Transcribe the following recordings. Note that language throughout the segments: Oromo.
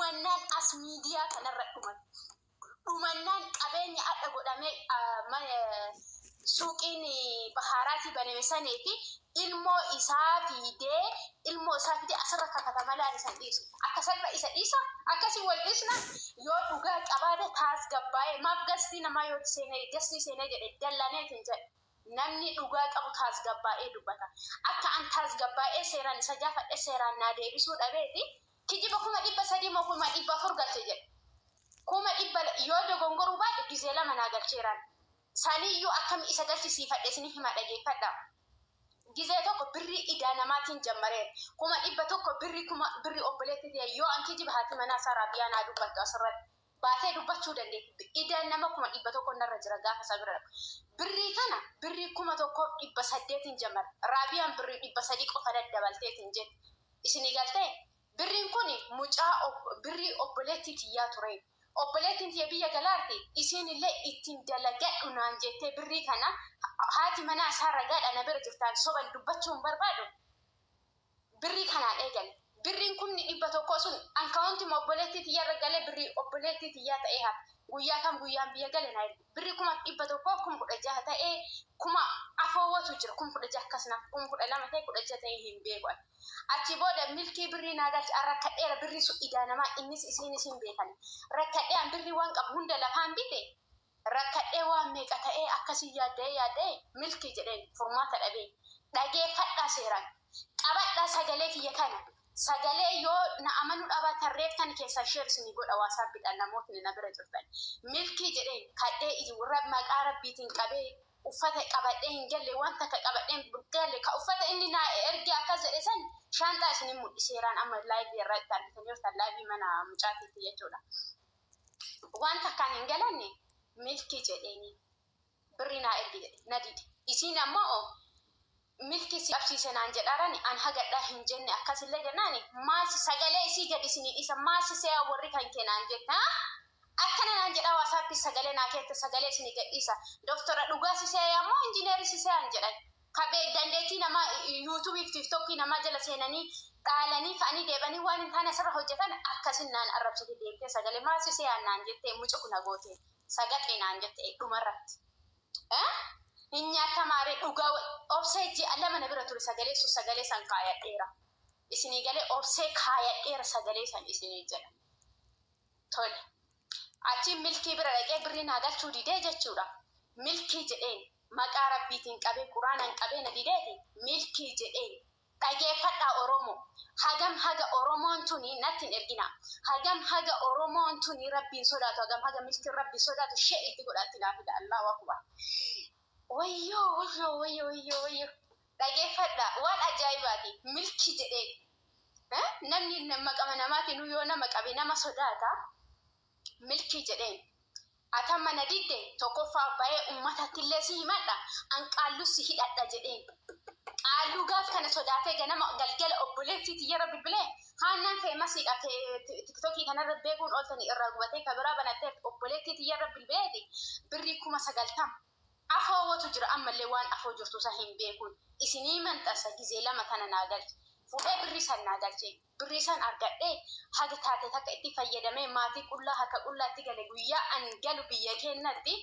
Dhumannaan as miidiyaa kanarra dhumate. Dhumannaan qabeenya adda godhamee suuqiin bahaaraatii baname sanii fi ilmoo isaa fiidee, ilmoo isaa fidee asirra kakata malee ani isan dhiisu. Akkasirra isa dhiisa, akkasii wal dhiisna. Yoo dhugaa qabaate taasgabbaa'ee maaf gastii namaa yoo seenee, gastii seenee jedhe dallaneetiin jedhe. Namni dhugaa qabu taasgabbaa'ee dubbata. Akka an taasgabbaa'ee seeraan isa gaafadhe seeraan naa deebisuu dhabeeti kijiba 300,000 moo 400,000 galche jedhe. 100,000 yoo dogongoruu baadhe gizee lama naa galcheeraan. Saniyyuu akkami isa galchisiifadhe isin hima, dhageeffadha. Gizee tokko birrii idaa namaatiin jammareera. 100,000 birrii kuma birrii obboleetti ta'e, yoo an kijiba haati manaa isaa Raabiyaa naa dubbattu asirratti. Baatee dubbachuu dandeetti. Idaan nama 100,000 narra jira gaafa isa bira dhaqu. Birrii kana birrii 1800n jammare. Raabiyaan birrii 300 qofa daddabalteetiin jette. Isinii galtee? Birriin kun mucaa birrii obboleettii tiyyaa ture. Obboleettiin tiyya biyya galaarti, isiin illee ittiin dalagadhu naan jettee birrii kana, haati manaa isaa ragaadha, na bira jirtaan, soban dubbachuu hin barbaadu. Birrii kanaan eegale. Birriin 100,000 sun ankaawuntima obboleettii tiyyarra galee birrii obboleettii tiyyaa ta'ee hafe. Guyyaa kam guyyaan biyya gale naa erge. Birrii 100,000 16,000 ta'ee kuma afoowwatu jira. 16,000 akkas naaf 12,000 ta'e, 16 ta'ee hin beeku ani. Achi booda milkii birrii naa galche, an rakkadheera, birrii sun idaa namaa, innis isiinis hin beekani. Rakkadhee an birrii waan qabu hunda lafaan bite, rakkadhee waan meeqa ta'ee akkasii yaadda'ee yaadda'ee milkii jedheen furmaata dhabee. Dhageeffadhaa, seeraan. Qabadhaa sagalee kiyya kana. Sagalee yoo na amanuu dhabaatan reeftan keessaa share isinii godha WhatsAppidhaan namootni na bira jirtan. Milkii jedheen kadhee maqaa rabbiitiin qabee uffata qabadhee hin galle, waan takka qabadhee hin galle. Ka uffata inni naa ergee akkas jedhe san shaanxaa isinin mul'iseeraan, amma live irratti argitanii jirtan, live mana mucaatiitti jechuudha. Waan takkaan hin galanne, milkii jedheeni birrii naa ergi jedhe, na dide. Isiin ammoo milkii si qabsiise naan jedhaarani, an hagadhaa hin jenne akkasillee jennaani maasi sagalee isii gadi isinii dhiisa, maasi se'a warri kan kee naan jette, akkana naan jedhaa, WhatsApp sagalee naa keette, sagalee isinii gad dhiisa. Doktora dhugaa si se'e ammoo injineerii si se'an jedhan. Kabee dandeettii namaa YouTubeii fi TikTokii namaa jala seenanii dhaalanii ka'anii deebanii waan hin taane asirra hojjetan akkasin naan arrabsite, deemtee sagalee maasi se'an naan jette, mucuq na goote, sagaxee naan jette dhumarratti. Hin nyaatamaare dhugaa obsee ji'a 2 na bira ture, sagalee sun sagalee san kaayadheera. Isinii galee, obsee kaayadheera sagalee san isinii jedha. Tole. Achiin milkii bira dhaqee birrii naa galchuu didee jechuudha. Milkii jedheen maqaa rabbiitiin qabee quraanaan qabee na dideeti milkii jedheen. Dhageeffadhaa Oromoo. Hagam haga Oromoon tuni natti hin ergina. Hagam haga Oromoon tuni rabbiin sodaatu, hagam haga milkiin rabbiin sodaatu shee itti godhaatti naa fida. Allahu akbar. Wayyoo wayyoo wayyoo wayyoo wayyoo. Dhageeffadhaa, waan ajaa'ibaati. Milkii jedheen. Namni maqama namaatiin yoo nama qabe nama sodaata. Milkii jedheen. Atamma na didde, tokkoffaa bayee uummatattillee si himadha, an qaallus si hidhadha jedheen. Qaalluu gaaf kana sodaatee ganama galgala obboleettii tiyyarra bilbilee, haannaan famousiidha, TikTokii kanarra beekuun ooltanii, irraa gubatee kabiraa banattee, obboleettii tiyyarra bilbileeti birrii 90,000 afoowwatu jira, ammallee waan afoo jirtu isa hin beekuun isinii maxxansa, gizee lama tana naa galche. Fuudhee birrii san naa galche. Birrii san argadhee haga taate takka itti fayyadamee maatii qullaa harka qullaatti gale. Guyyaa an galu biyya keenyatti,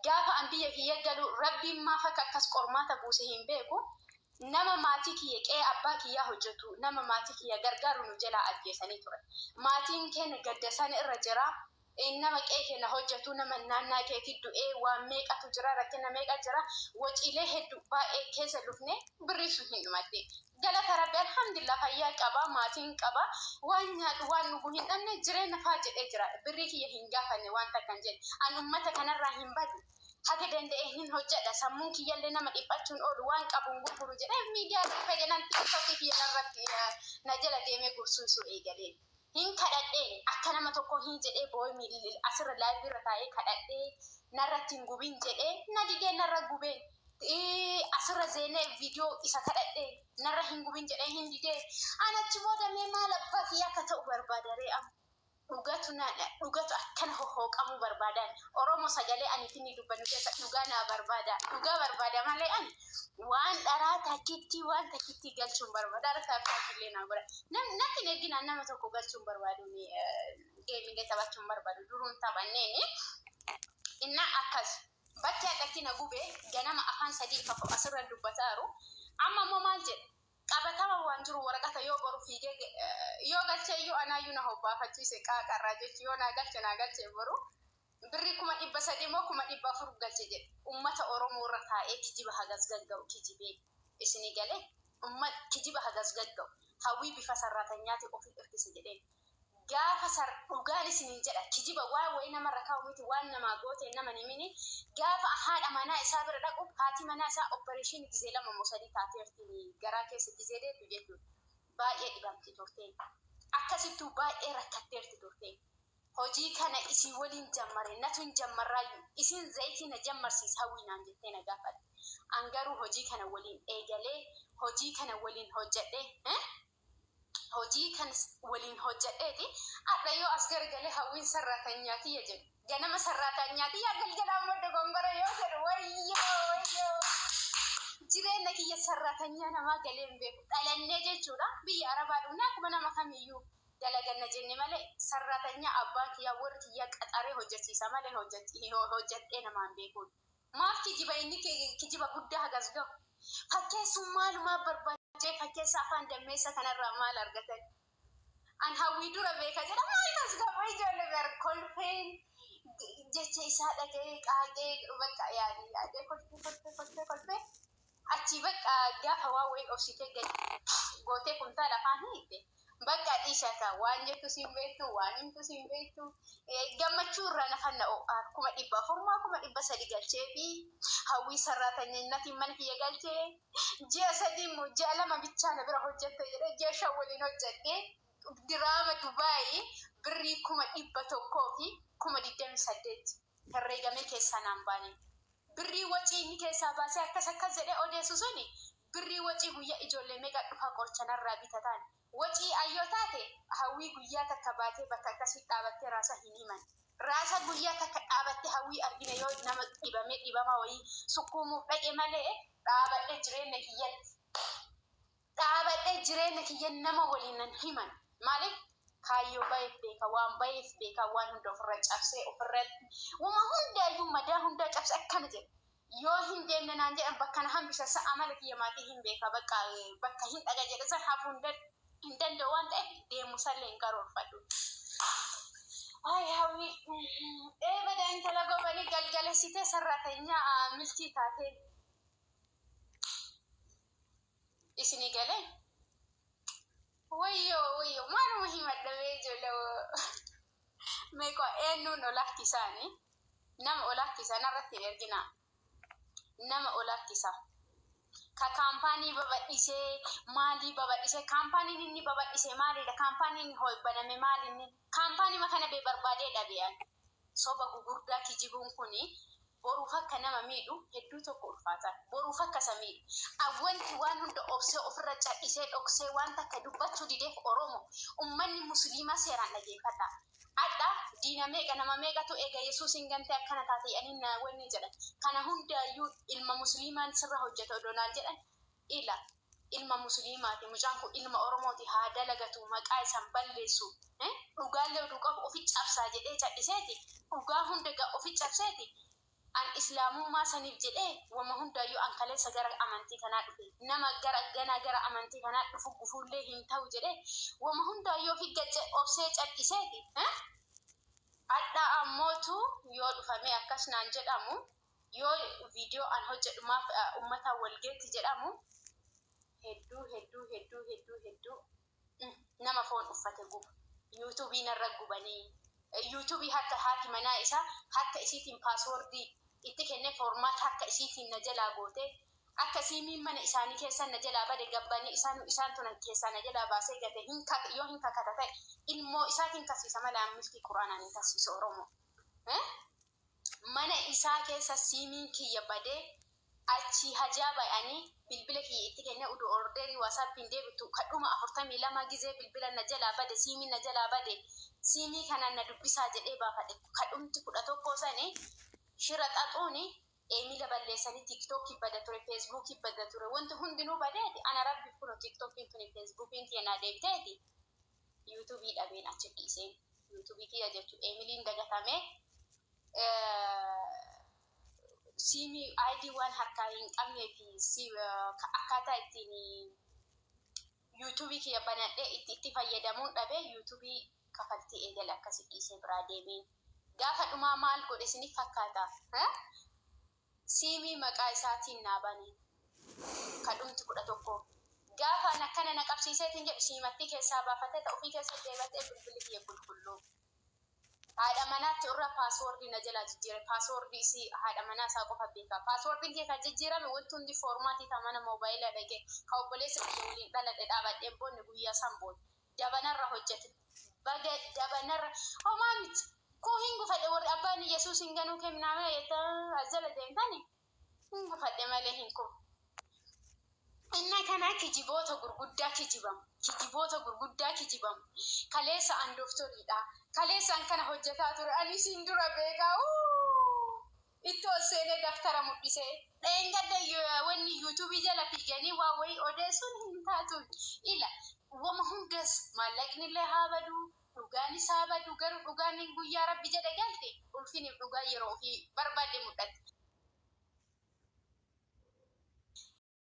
gaafa an biyya kiyya galu, rabbiin maaf akka akkas qormaata buuse hin beeku. Nama maatii kiyya qe'ee abbaa kiyyaa hojjetu, nama maatii kiyya gargaaru nu jalaa ajjeesanii ture. Maatiin keenya gadda san irra jira. Nama qe'ee keenya hojjetu, nama naannaa keetii du'ee, waan meeqatu jira, rakkina meeqa jira, waciilee hedduu baay'ee keessa lufne, birrii sun hin dhumatte. Galata rabbi, alhamdulillah, fayyaa qaba, maatiin qaba, waan nyaadhu waan dhugu hin dhabne, jireenya faa jedhee jira. Birrii kiyya hin gaafanne, waan takka hin jenne. An ummata kanarraa hin badu, haga danda'e hin hojjedha, sammuun kiyyallee nama dhiphachuun oolu, waan qabuun gurguru jedhee miidiyaa dhufe jedhan, TikTokii kiyya narratti na jala deemee gursuusuu eegaleen. Hin kadhadheen akka nama tokko hin jedhee, boo'ee asirra live irra taa'ee kadhadhee, narratti hin gubin jedhee, na didee, narra gubeen. Asirra seenee viidiyoo isa kadhadhee, narra hin gubin jedhee, hin didee. An achi booda mee maal abbaa kiyya akka ta'u barbaadaree amma. Dhugatu na dhugatu akkana hohooqamuu barbaadan. Oromo sagalee ani finni dubbannu keessa dhugaa naa barbaada. Dhugaa barbaada malee ani waan dharaa takkittii waan takkittii galchuun barbaada. Harka harkaa illee naa godha. Natti hin erginaan nama tokko galchuun barbaadu, geemillee taphachuun barbaadu, duruun taphanneeni. Inna akkas bakki hadhatti na gube ganama afaan sadii ifa asirra dubbataaru. Amma immoo maal jedha? Qabatama waan jiru waraqata yoo boru fiigee yoo galchee iyyuu anaayyuu na hobbaafachiise qaaqarraa jechi yoo naa galche naa galche, boru birrii 300,000 moo 400,000 galche jedhe. Ummata Oromoo irra taa'ee kijiba hagas gagga'u kijibee isinii galee, kijiba hagas gagga'u Hawwii bifa sarraatanyaati ofii irkise jedheen. Gaafa sar dhugaan isiniin jedha, kijiba waan wayii namarra kaa'u miti, waan namaa goote nama himini. Gaafa haadha manaa isaa bira dhaqu, haati manaa isaa operation gizee lama moo sadii taateerti, garaa keessa gizee deetu jechuudha. Baay'ee dhibamti turte. Akkasittuu baay'ee rakkatteerti turte. Hojii kana isii waliin jammare, natu hin jammarraayyuu, isin zayitii na jammarsiisa Hawwii naan jettee na gaafatte. An garuu hojii kana waliin eegalee, hojii kana waliin hojjedhe, hojii kan waliin hojjedheeti. Hadha yoo as garagalee Hawwiin sarraatanyaatiyya jedhu, ganama sarraatanyaatiyya, galgala ammoo dogongora yoo jedhu, wayyoo wayyoo, jireenya kiyya sarraatanyaa namaa galee hin beeku. Dhalannee jechuudha biyya Arabaa dhufne, akkuma nama kamiyyuu dalaganna jenne malee, sarraatanyaa abbaan kiyyaa warri kiyyaa qaxaree hojjechiisa malee hojjedhee namaan beekuun. Maaf kijiba inni kijiba guddaa hagas gahu? Fakkeessuun maalumaa barbaachee? Fakkeessa afaan dammeessa kanarraa maal argatan? An Hawwii dura beeka jedha, maal tasgabba ijoollee bar kolfeen jecha isaa dhaga'ee qaaqee bakka yaadee yaadee kolfee kolfee kolfee kolfee achii bakka gaafa waa wayii obsitee gadi gootee kuntaala afaan hiitte. Bakka dhiisata waan jettu siin beektu, waan himtu siin beektu, gammachuu irraa nafan na 400,000 maa 300,000 galchee fi Hawwii sarraatanyaatiin mana kiyya galchee, ji'a 3 immoo ji'a 2 bichaa na bira hojjette jedhee, ji'a 5 waliin hojjedhee diraama Dubaayii birrii 128,028 herreegamee keessaa naan baane. Birrii wacii inni keessaa baasee akkas akkas jedhee odeessu suni birrii wacii guyyaa ijoollee meeqa dhufaa qorchanarraa bitataan. Wacii ayyoo taate Hawwii guyyaa takka baatee bakka akkasii dhaabattee raasa hin himan. Raasa guyyaa takka dhaabattee Hawwii argine yoo nama dhibamee dhibamaa wayii sukkuumuuf dhaqe malee, dhaabadhee jireenya kiyyan dhaabadhee jireenya kiyyan nama waliin nan himan. Maaliif? Kaayyoo baheef beeka, waan baheef beeka, waan hunda ofirra cabsee, ofirratti wama hundaayyuu madaa hundaa cabsee akkana jedhe. Yoo hin deemne naan jedhan bakka na hambisa sa'a mala kiyya maatii hin beeka, bakka bakka hin dhaga jedhe san hafuu hin danda'u waan ta'eef deemu sallee hin karoorfadhu. Ay Hawwii, ee bada intala gobanii galgalessitee sarraateenyaa milkii taateen isinii galee. Wayyoo wayyoo, maaluma himadhamee ijoollee meeqa eenyuun ol harkisaani, nama ol harkisa narratti hin erginaa, nama ol harkisa. Ka kaampaanii babal'isee maalii babal'isee? Kaampaaniin inni babal'isee maalidha? Kaampaaniin baname maalinni? Kaampaanii kana bee barbaadee dhabe ani. Soba gugurdaa kijibuun kuni boruuf akka nama miidhu hedduu tokko ulfaata. Boruuf akka isa miidhu. Wanti waan hunda obsee ofirra cadhisee dhoksee waan takka dubbachuu dideef, Oromo ummanni Musliimaa seeraan dhageeffadha. Adha diina meeqa, nama meeqatu eega Yesuusin gantee akkana taate jedhanii na wanni jedhan. Kana hundaayyuu ilma Musliimaan sirra hojjeta odoo naan jedhan, ila ilma Musliimaati, mucaan kun ilma Oromooti, haa dalagatu, maqaa isan balleessu, dhugaallee oduu qabu ofi cabsaa jedhee cadhiseeti, dhugaa hunda ofi cabseeti. An Islaamummaa saniif jedhee wama hundaayyuu an kaleessa gara amantii kanaa dhufe, nama gara ganaa gara amantii kanaa dhufu gufuullee hin ta'u jedhee wama hundaayyuu ofi gacce obsee cadhiseeti. Adha ammootu yoo dhufamee akkas naan jedhamu, yoo viidiyoo an hojjedhu maaf uummataan walgeetti jedhamu, hedduu hedduu hedduu hedduu hedduu nama foon uffate guba. Yuutuubii narra gubanii, yuutuubii harka haati manaa isaa harka isiitiin password itti kennee format harka isiitiin na jalaa goote, akka siimiin mana isaanii keessa na jalaa bade, gabbanii isaan isaan tunan keessaa na jalaa baasee gate. Hin yoo hin kakata ta'e ilmoo isaatiin kasiisa malee milkii Quraanaan hin kasiisu Oromoo. Mana isaa keessa siimiin kiyya badee, achii hajaa bayanii bilbila kiyya itti kennee uduu order WhatsAppiin deebitu kadhuma 42 gizee bilbila na jalaa bade, siimiin na jalaa bade. Siimii kanaan na dubbisaa jedhee baafadhe. Kadhumti 11 sani shira xaxuuni Eemila balleessanii Tiiktookii bada ture, Feesbuukii bada ture, wanti hundinuu badeeti. Ana Rabbiif kunoo Tiiktookiin tuni Feesbuukiin kiyya naa deebiteeti. Yuutuubii dhabeen achi dhiiseen. Yuutuubii kiyya jechuun Eemiliin dagatamee siimii ID waan harkaa hin qabnee fi akkaataa ittiin yuutuubii kiyya banadhee itti fayyadamuun dhabee yuutuubii kafaltii eegale akkasi dhiisee biraa deemee. Gaafa dhumaa maal godhe isiniif fakkaata? Siimii maqaa isaatiin naa bane. Kadhumti 11. Gaafa an akkana na qabsiiseetiin jedhu siimattii keessaa baafatee ta ofii keessa deebatee bilbilli kiyya qulqulluu. Haadha manaatti irra paaswoordii na jalaa jijjiire. Paaswoordii isii haadha manaa isaa qofa beeka. Paaswoordiin kee kan jijjiirame wanti hundi foormaatii ta mana moobaayilaa dhaqee ka obboleessa kiyya waliin dhaladhe dhaabadheen boonne guyyaa san boonne. Dabanarra hojjete. Baga dabanarra homaa miti. Kuu hin gufadhe warri abbaan Yesuus hin ganuu kee minaamina jettan as jala deemtani. Hin gufadhe malee hin kufne. Inna kana kijiboota gurguddaa kijibamu. Kijiboota gurguddaa kijibamu. Kaleessa an doktoriidha. Kaleessa an kana hojjetaa ture. Ani isin dura beekaa. Itti ol seenee daftara mudhisee. Dheengadda wanni yuutuubii jala fiiganii waa wayii odeessuun hin taatu. Ila wama hundas maallaqni illee haa badu. Dhugaanis haa badu. Garuu dhugaan guyyaa Rabbi jedhe galte ulfiniif dhugaa yeroo ofii barbaadde mul'atti.